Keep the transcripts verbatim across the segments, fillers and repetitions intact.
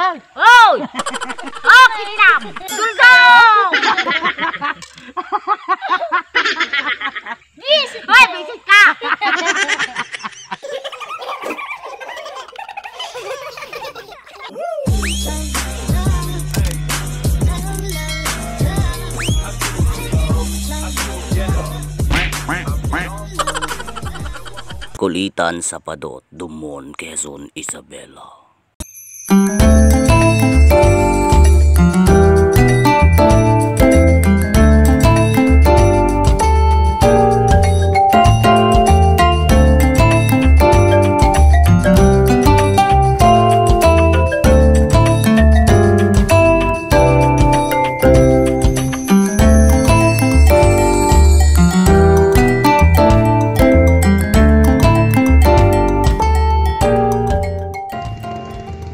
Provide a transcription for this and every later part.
Hoy! Oh, kinilam! Duldo! Yes! Hoy, bisit ka! Kulitan sa Padot, Dumon, Quezon, Isabela.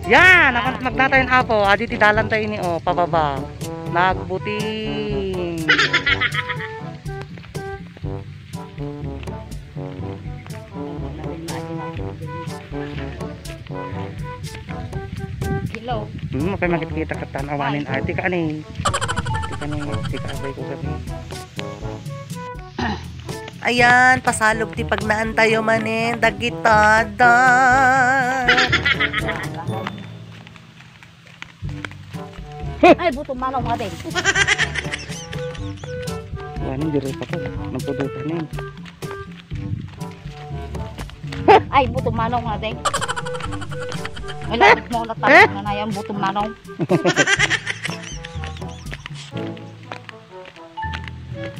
Yan, apan magnatayon, Apo. Adi ti dalan tayo ini, oh, pababa. Nagbuting. Hello. Hmm, kay makikita ka tan awanen. Ay, tika ani. Tika ni, tika abay ko gabi. Ayan, pasalog ti pagnaan tayo manen, dagita da. Ay, buto manong nga din. Wala nang diri pa ko. Nagpudutan na yun. Ay, buto manong nga din. Wala, mo na tayo na yan, buto manong.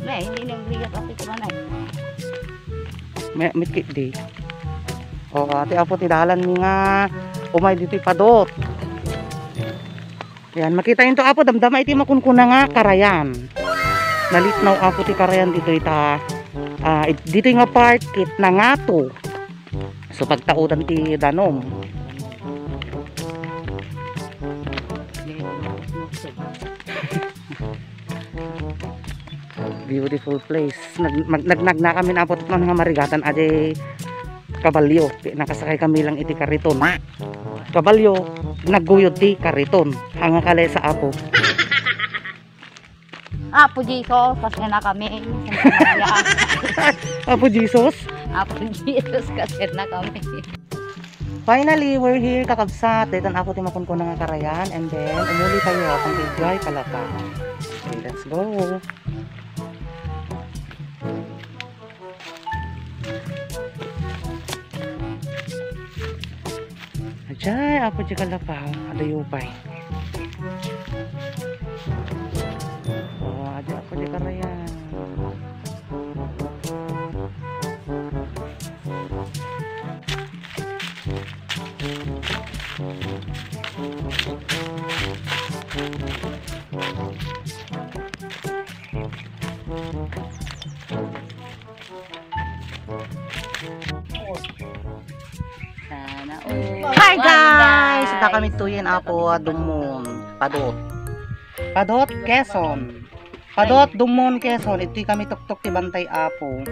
May, hindi nang ligat ako ito man ay. May, may kit di. O, ati Apo ti dalan mi nga umay ditoy Padot. Yan, makita into Apo, damdama iti makunkuna nga karayan. Nalitnaw Apo ti karayan ditoy ta, ah, it-, ditoy nga part, kit nangato. So, pagtaudan ti danom. Beautiful place. Nag-, mag-, nagnagna kami na Apo tapno nga marigatan a di kabalyo. Nakasakay kami lang iti kariton. Kabalyo, nagguyod ti kariton. Anga kalesa Apo. Apo Jesus, pasensya na kami. Santa Maria. Apo Jesus? Apo Jesus, pasensya na kami. Finally, we're here, kakabsat. Daytan Apo ti makunkuna nga karayan, and then umuli tayo pankay idiay Kalapao. Okay, let's go. Ajay, Apo, di Kalapao. Adayo pay. Oh, adi, Apo, di karayan. Sana all. Hi, guys! Ita kami tuyen Apo a Dumon. Padot. Padot, Quezon. Padot, Dumon, Quezon. Iti kami tuktok ti Bantay Apo.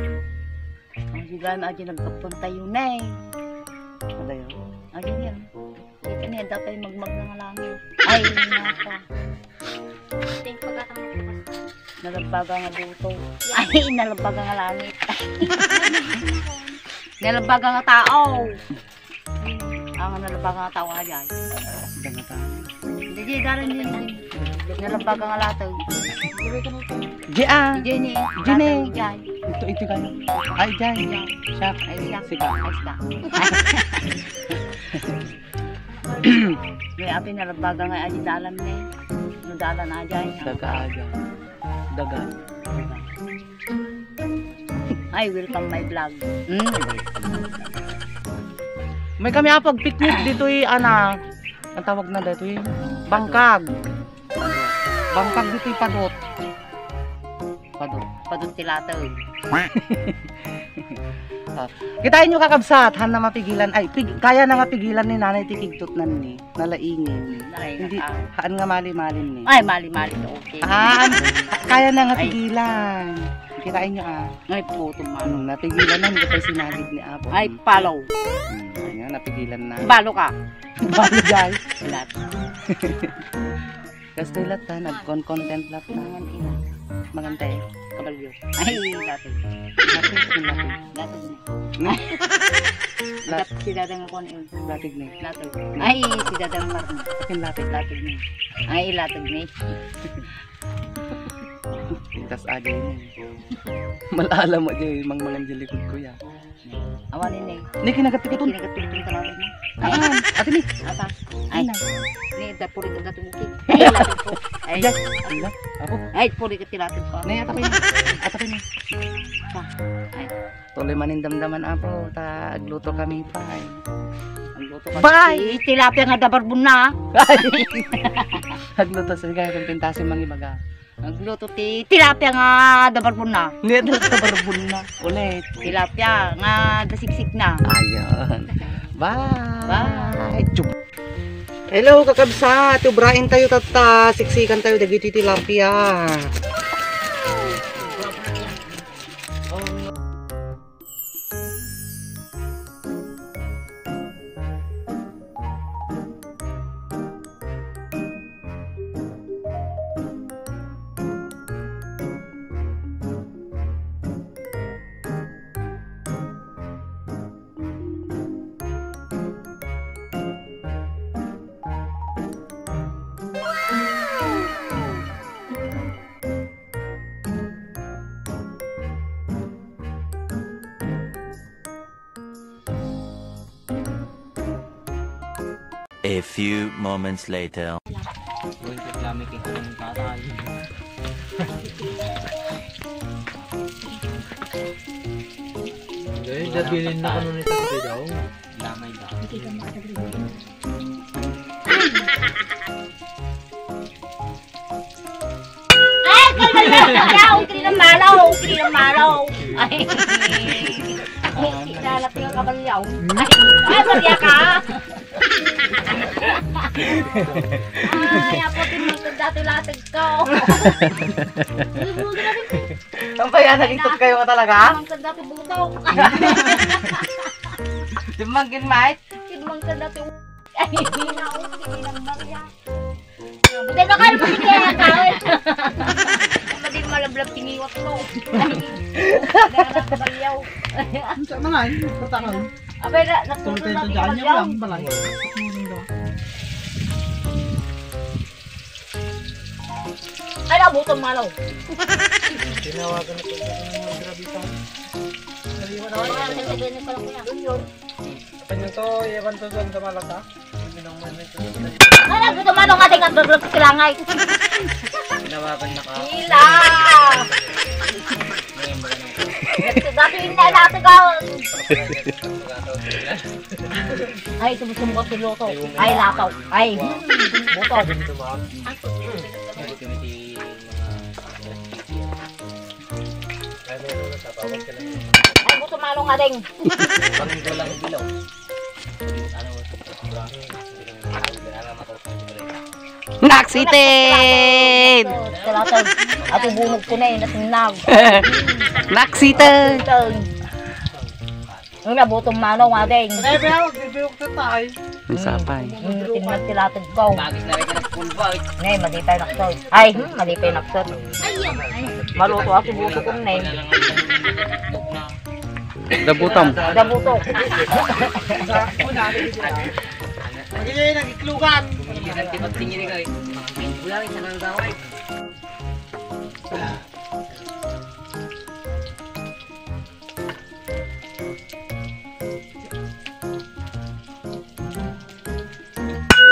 Ang sigana, adi nagpagpantay yun eh. Ano yun? Adi yan. Ito niya, dapat magmag ng langit. Ay, naka. Ting pagkatang Nalagbaga nga buto. Ay, nalagbaga nga langit. Nalagbaga nga tao. Ang nalagbaga nga tao, ayan. Hindi, garan din. Nalagbaga nga latag. Di ah. Jenny. Jenny. Latag, Jay. Ito, ito kayo. Ay, Jay. Jay. Siya. Ay, siya. Siga. Ay, siga. May api na baga nga aji dalan ni. No dalan aja. Daga aja. Daga. Ay, welcome my vlog. Mm. May kami apag picnic ditoy, ana. Ang tawag na ditoy, bangkag. Bangkag ditoy Padot. Padot. Padot ti latag. Ah, kitain nyo, kakabsat, han na mapigilan, ay, pig-, kaya na nga pigilan ni nanay ti kigtutnan ni, nalaingin. Nalaingin, hindi, ah. Haan nga mali-malin ni. Ay, mali-mali to, okay. Ah, kaya na nga pigilan. Kitaenyo, ah. Ay, puto man. Hmm, napigilan na, hindi pa sinagid ni Apo. Ay, palo. Hmm, ayan, napigilan na. Balo ka. Balo, guys. Lahat. Kastoy latta, nagkon-content latta. Mangan ina. Mangan tayo. Kabalyo. Ay, lahat. Lahat, lahat. Lahat. Lahat. Si Dadang ako, eh. Latig ni. Latig. Ay, si Dadang Martin. Akin latig. Latig ni. Ay, latig ni. Intas agay ni. Malala mo di, mangmangan di likod ko ya. Awan ini. Ni kinagat ti kuton. Kinagat ti kuton talaga ni. Ayan. Ate ni. Ata. Ay. Ina. Ni, da puri ka gatong ki. Ay, latig ko. Ay. Yes. Ina. Apo. Ay, puri ka ti latig ko. Ni, ata pa yun. Ata pa yun. Ay. Tuloy manindamdaman, Apo, ta agluto kami pa, eh. Agluto kami. Bye! Ti tilapia nga dabarbon na. Agluto, sige, kung pintasin mangibaga. Agluto ti tilapia nga dabarbon na. Hindi, dabarbon na. Ulit. Tilapia nga dasiksik na. Ayun. Bye! Bye! Hello, kakabsat! Ubrain tayo tatta. Siksikan tayo dagiti tilapia. A few moments later. Uy, reklamo kay kanang tatay. Dahil dabilin na kano ni tatay daw. Lamay daw. Ay, kabalyaw! Kabalyaw! Ukri ng malaw! Ukri ng malaw! Ay! Lalapit ang kabalyaw. Ay, ay, Maria ka! Ay, apo, tinulog dati latag ko. Ang bayan, naging kayo nga talaga? Tinulog dati buto. Timangkin, Mike? Tinulog dati. Ay, hindi na, hindi na, Maria. Hindi na kayo maligaya ang tao eh. Hindi malablab tingiwat ko. Ay, hindi na kabalyaw. Ang sa mga, ang patakan. Abay na, nagtutulog na tingiwat lang. Balay. Ay, nabutan malaw. Tinawagan ako ng grabe pa. Ay, nabutan malaw nga tingnan ko lang silangay. Tinawagan na ka. Ila! Dati yun na, dati ka. Ay, sumusumbot si Lotto. Ay, lakaw. Ay, hmm, buto. Ay, buto manong ading. Naksited! Ate bunog ko na eh, nasinag. Naksited! Ang nabuto manong ading. Ay, pero, bibiyok na tayo. Ang sapay. Hmm, tinmat si latag ko. Bagis na rin ka nagpulba, eh. Nay, madi tayo naksod. Ay, hmm, madi tayo naksod. Maluto ako buto ko, nay. Dabutam. Dabuto. Magiging nagiklugan. Hindi na tibat tingin ka, eh. Wala, isa lang daw, eh.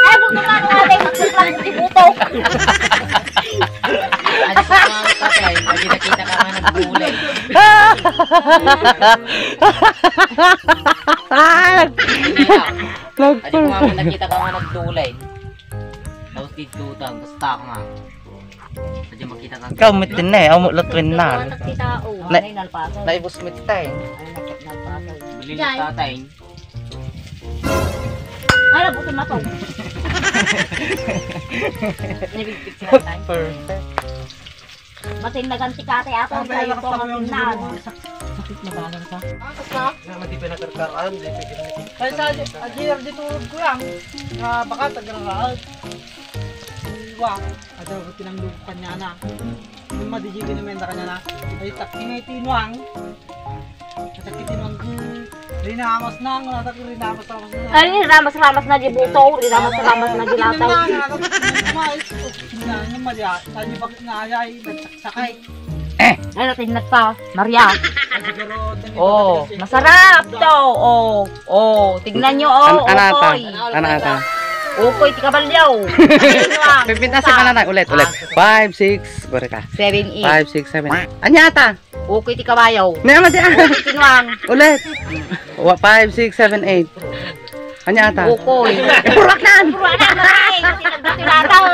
Ay, buto nga nga, ay, magsaklak si buto. Ano sa mga tatay? Pag nakita ka nga nagdulay. Ano ko nga, nakita ka nga nagdulay. Tapos dito, tapos taka nga. Pwede makita ka. Ikaw, mitin na eh. Amo, lutwin na. Wala na kita, oh. Na-, anay, nalpasan. Naibos mitin eh. Ay, nalpasan. Bili na tatay. Ala, buto matong. Nabigpit si tatay. Perfect. Matin naganti ka, ate, ato, ang kayo ko, matin na. Sakit na ba ka? Ah, kasa? Nga, mati pinakarkaraan, di pwede. Kaysa, aji, aji, turod ko lang. Nga, baka tagaraan. Iwa, ada ko tinanglo ko kanya na. Yung madiji ko naman na kanya na. Ay, tak, tinitinuang. Sakit tinong, rinamas na, ang natak, rinamas-ramas na. Ay, rinamas-ramas na di buto, rinamas-ramas na di lataw. Rinamas-ramas na di lataw. Rinamas-ramas na di lataw. Ay, natin na ta, Maria. Oh, masarap to. Oh, oh, tignan nyo, oh, An-, anata? Ukoy. Anata? Ukoy, ti kabalyaw. Pipintas ka na, ulit, ulit. Five, six, bari ka. Seven, eight. Five, six, seven. Anya ata? Ukoy ti kabayo. May ama di. Ukoy ti nuang. Ulit. Wa-, five, six, seven, eight. Anya ata? Ukoy. Burak na! Burak na, maray! Kasi nagdati na daw.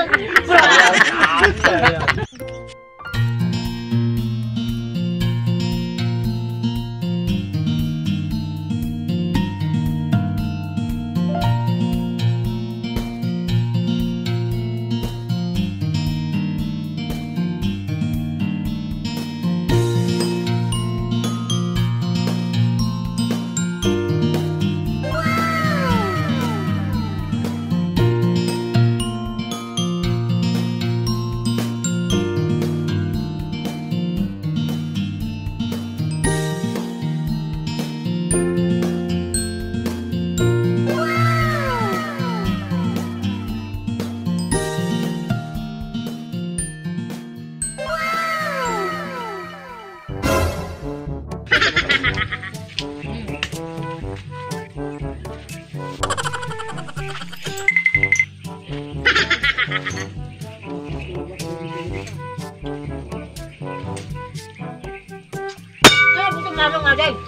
Ay, gutom na ako nga, Dave.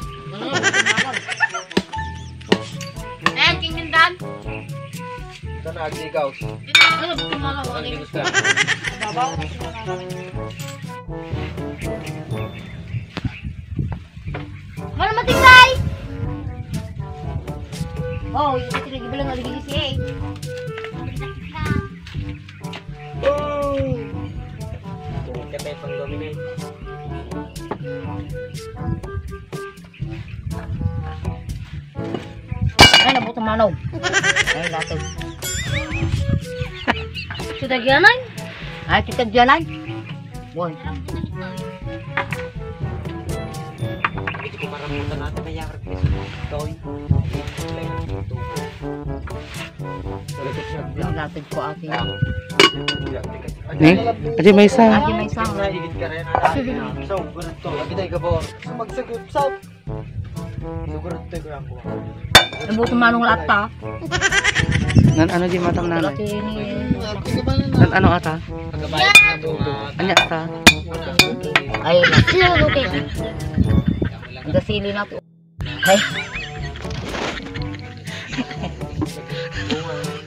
Ayan, King Nindan. Ito na, agi ikaw. Ano, gutom na ako, Dave. Babaw. Wala matingay! Oh, yung kasi nag-iba lang, nag-iba siya eh. Katay pang domino. Ay, nabuto manaw. Ay, latag. Kita dianan? Ay, kita dianan? Boy. Ito ko maramutan natin na yarap. Toy. Latag ko, ate. Ni? Adi may isa. Adi may isa. So, gusto. Kita ikaw po. Sumagsagip sa. Nabuto manong lata. Nan ano di matang nanay? Nan ano ata? Anya ata? Ay, sino, okay. Ang gasili na to. Ay.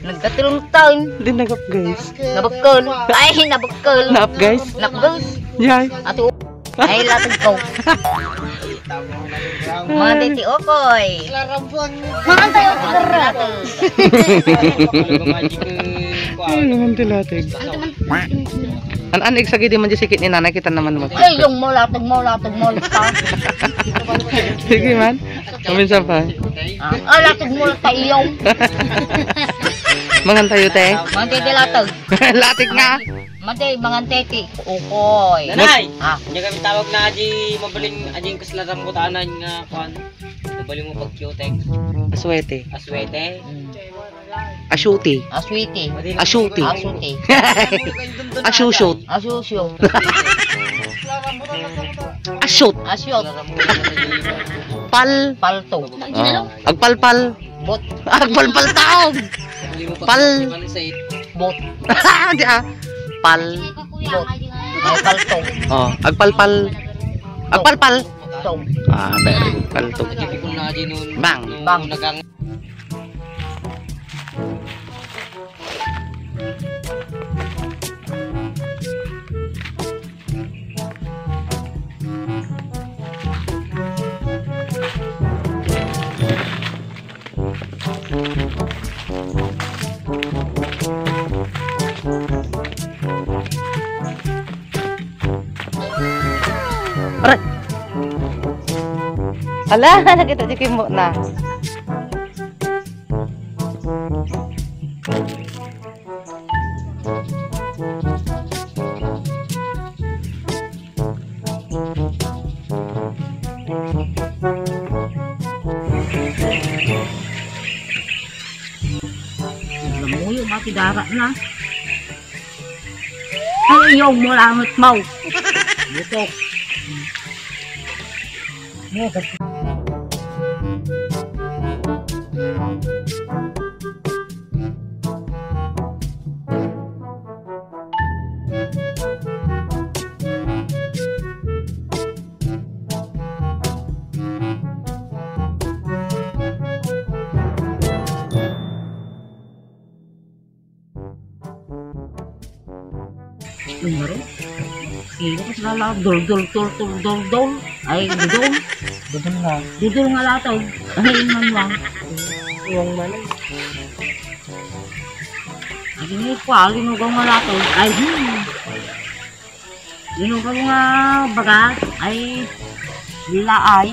Nagkatulong taon. Di nagap, guys. Nabakol. Ay, nabakol. Nap, guys. Nap, guys. Yay. Ato. Ay, latag ko. Mga titi okoy. Mga tayo, latag. Ay, naman ti latag. An-, an, igsagidi man di sikit ni nanay, kita naman mo. Ay, yung mo, latag mo, latag mo, latag. Sige man. Kuminsan pa. Ah, ah, latag mo, latag iyo. Mangan tayo, te. Mangan tayo, latag. Latik nga. Mate, mangan teti. Ukoy. Nanay! Ah. Nya kami tawag na aji mabalin, aji kasla rambutan nga kuan. Mabalin mo pag-cutex. Aswete. Aswete. Mm. Asyuti. Aswiti. Asyuti. Asyuti. Asyusyut. Asyusyo. Asyut. Asyot. Pal. Palto. Oh. Agpalpal. Bot. Agpalpal taog. Pal. Bot. Di ah. Pal. Bot. Ay, paltong. Oh, agpalpal. Agpalpal. Tong. Ah, very good. Paltong. Bang. Bang. Ala, nakita di kimmo na. Lamuyo nga ti dara na. Ay, ayaw mo langet mo. Butok. Numero? Sino ka sila? Dol, dol, dol, dol, dol, dol. Ay, dudol. Dudol nga. Dudol nga latag. Ay, manwang. Uwang man. Ay, ini ko, ah, linugaw nga latag. Ay, hmm. Linugaw nga baga. Ay, dila ay.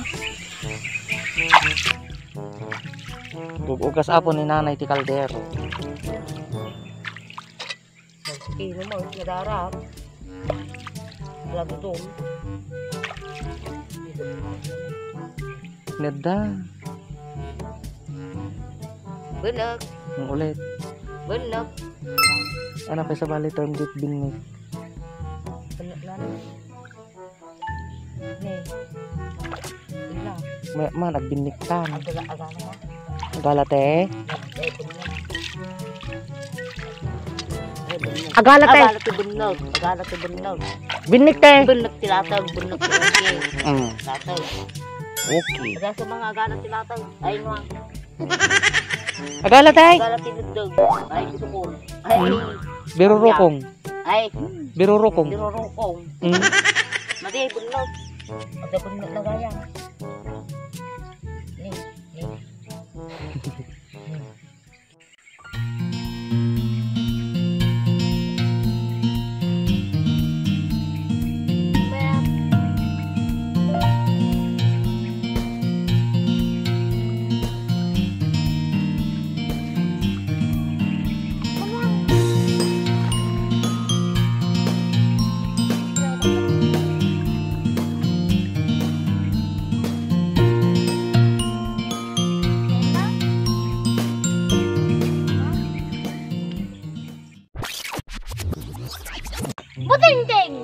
Gug-ugas apo ni nanay ti kaldero. Kilo mo, nadarap. Wala gutom. Nedda. Benek. Ang ulit. Benek. Ano pa sa bali term date binnik? Benek na. Ne. Ila. May man, agbinniktan. Agala, agala ka. Agala, te. Eh, benek. Eh, benek. Agala, te. Agala, te, benek. Agala, te, benek. Binnik, te. Benek ti latag, benek ti latag. Mm. Latag. Okay. Agala sa mga agala ti latag. Ay, nuang. Agala, te. Agala ti latag. Ay, gusto ko. Ay, birurukong. Ay. Birurukong. Birurukong. Mm. Madi, bunnog. Ada bunnog na gaya. Ni, ni. Butengteng!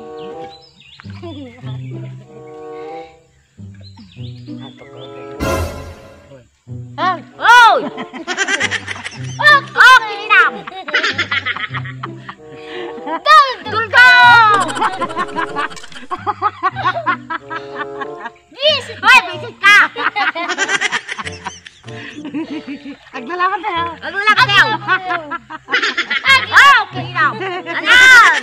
Ah, oy! Oh, oh, kininam! Duldo! Bisit! Hoy, bisit ka! Aglalaban tayo. Aglalaban tayo. Oh, kininam! Anan!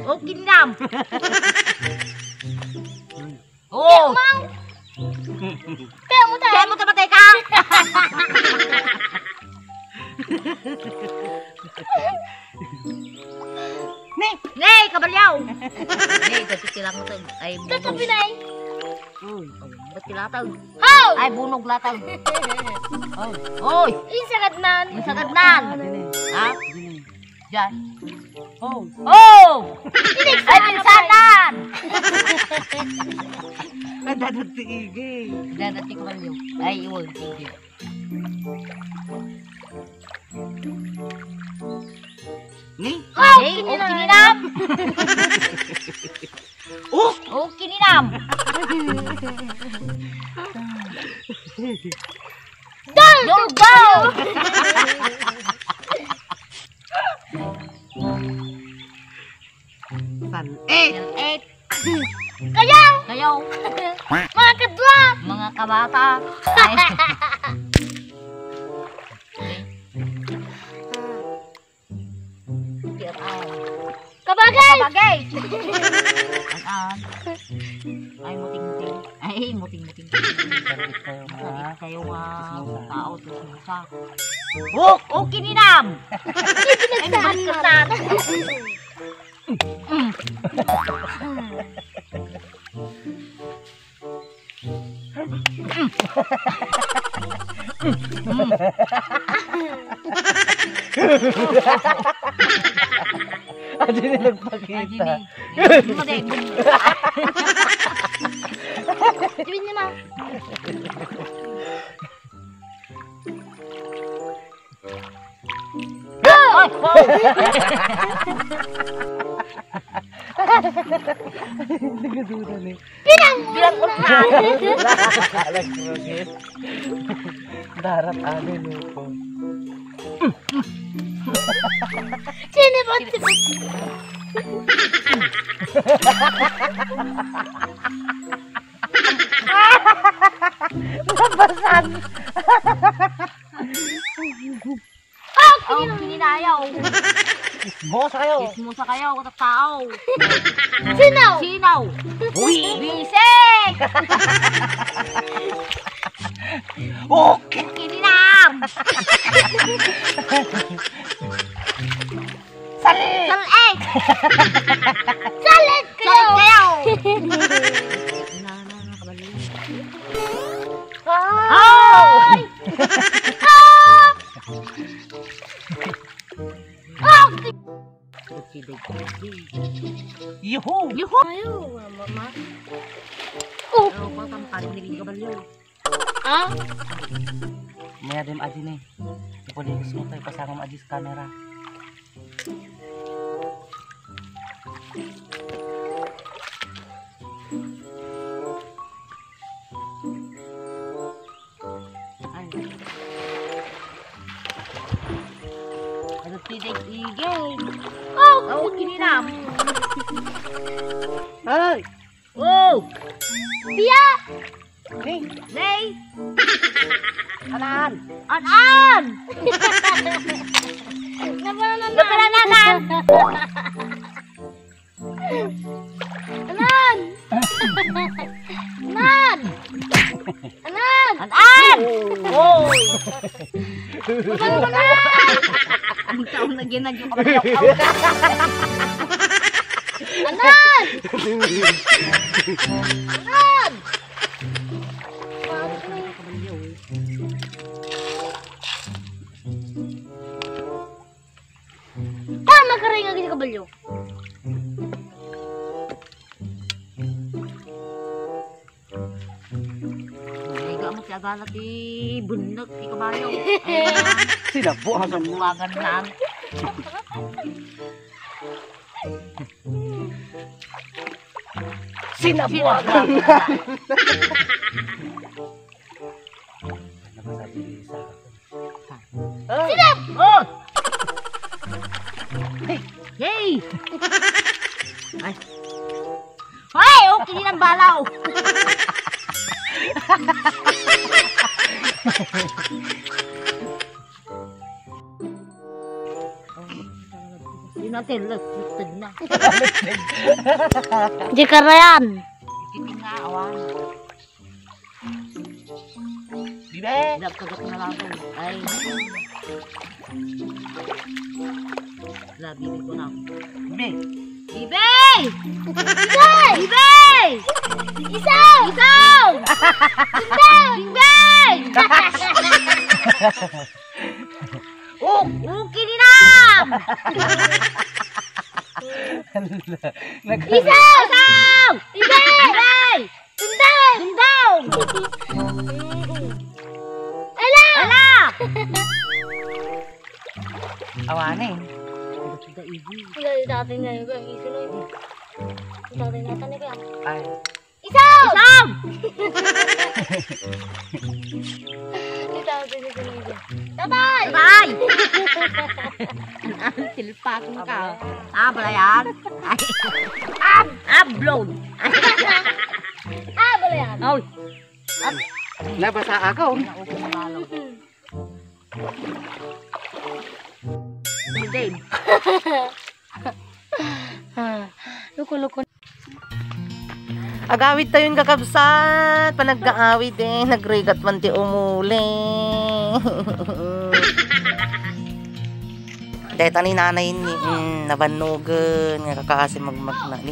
Oh, kininam! Oh! Kaya mo tayo. Kaya mo tayo, patay ka! Ne! Ne, kabalyaw! Ne, dati ti latag. Ay, bunnog. Katabi na eh. Uy, ba't ti latag? How? Ay, bunnog latag. Oy, oy! Insagadnan. Insagadnan. Ha? Diyan. Oh. Oh! Ay, pinsanan! Ay, dadat ti igi. Dadat ti kabalyo. Ay, iwan ti igi. Ni? Oh, ni? Oh, kininam. Kininam! Oh! Oh, kininam! Dol! Dol! Dol! San? Eh! Eight. Kayaw! Kayaw! Mga kadwa! Mga kabata! Ay. Kabagay! Kabagay! An-an? Ay, muting-muting. Ay, muting-muting. Sabi kayo nga. Sabi kayo nga. Tao, chismosa. Oh! Oh, kininam! Ay, pinagsahan ka na. Adi ni nagpakita. Adi ni. Adi ni. Adi ni, ma. Go! Nagaduda ni. Pinang! Pinang! Alag, Rogel. Darat ano, lupon. Sino ba? Nabasan. Oh, kininayaw. Chismosa kayo. Chismosa kayo, katattao. Sino? Sino? Buwi. Bisik! Okay. Kininam! Sali! Sali! Salit kayo! Salit kayo! Ay! Ay! Ah! Ah! Yuhu! Yuhu! Ayo, mama. Oh! Ano ba, kampari ni King Kabalyo? Ah? May adim adi ni. Ipuligos mo to, ipasama mo adi sa camera. Ay. Ano, titig igay? Oh! Oh, kininam. Ay! Oh! Biya! Ni? Nay! Anan! Anan! Napalananan! Napalananan! Anan! Anan! Anan! Anan! Oy! Napalananan! Ang taon na ginadyo ka pala. Anan! Anan! Tama ka rin nga kabalyo. Ay, ga mo ti agala ti bunnek ti kabayo. Ay, sinabuagan. Sinabuagan lang. Sinabuagan. Sinabuagan. Sila! Oh! Hey! Ay! Hoy! Okay din ang balaw! Yun natin, let's, let's na. Di ka na yan. Kiting nga, awan. Bibe! Nagkagat na lang ako. Ay. Wala, bibi ko na. Bibe! Bibe! Bibe! Bibe! Isaw! Isaw! Bibe! Bibe! Oh! Okay ni Nam! Nag- Isaw! Isaw! Bibe! Bibe! Dundong! Dundong! Ala! Ala! Awanen. Wala, dati na yun, ang isunod. Dati na, tani kaya. Ay. Isaw! Isaw! Dati na yun. Tatay! Tatay! Ang tilpakong ka. Ah, balayan? Ay. Ab-, ablon! Ah, balayan! Oh. Nabasa ako. Game. Luko-luko. Agawid tayon, kakabsat. Panaggaawid, eh. Nagrigat man ti umuli. Deta ni nanay ni, mm, nabannogen nga kakaasi magmagna ni.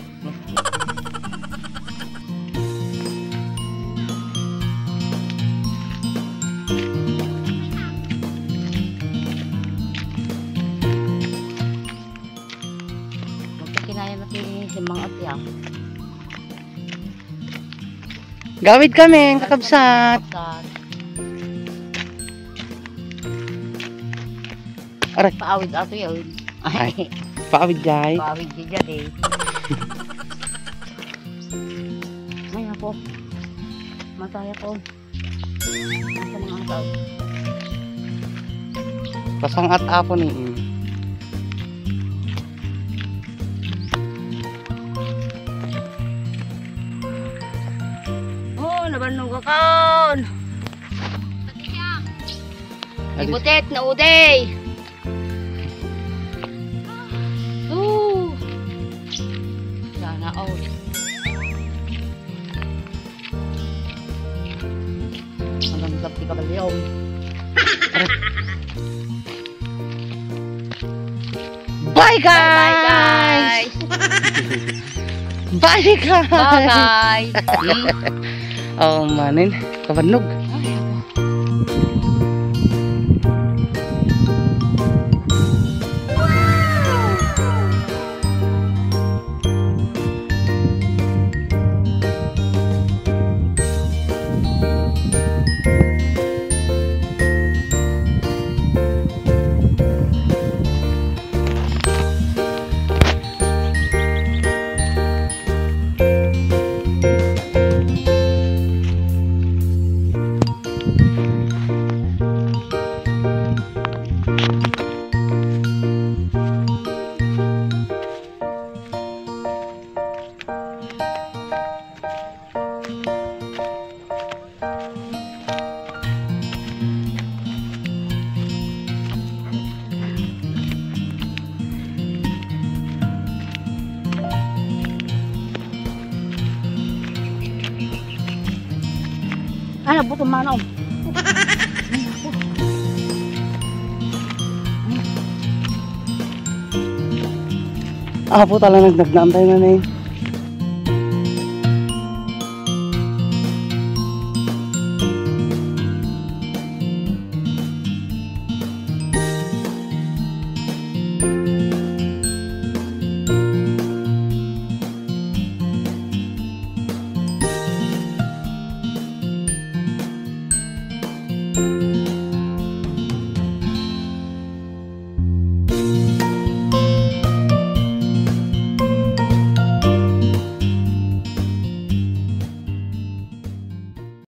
Mga atya. Gawid kami, kakabsat. Aray. Paawid ato yan. Ay, paawid, jay. Paawid di dyan eh. Ay, ako. Masaya ko. Asa mga angkaw? Pasangat apo ni. Oh, nabannog akon. Adi. Ibutet na uday. Oh. Sana all. Hanggang sa di ka baliw. Bye, guys! Bye, guys! Bye, guys! Bye, guys! Oh, manin. Kabannog. Ay, ako. Ano, buto manong. Apo, tala nagnagnaan tayo na eh.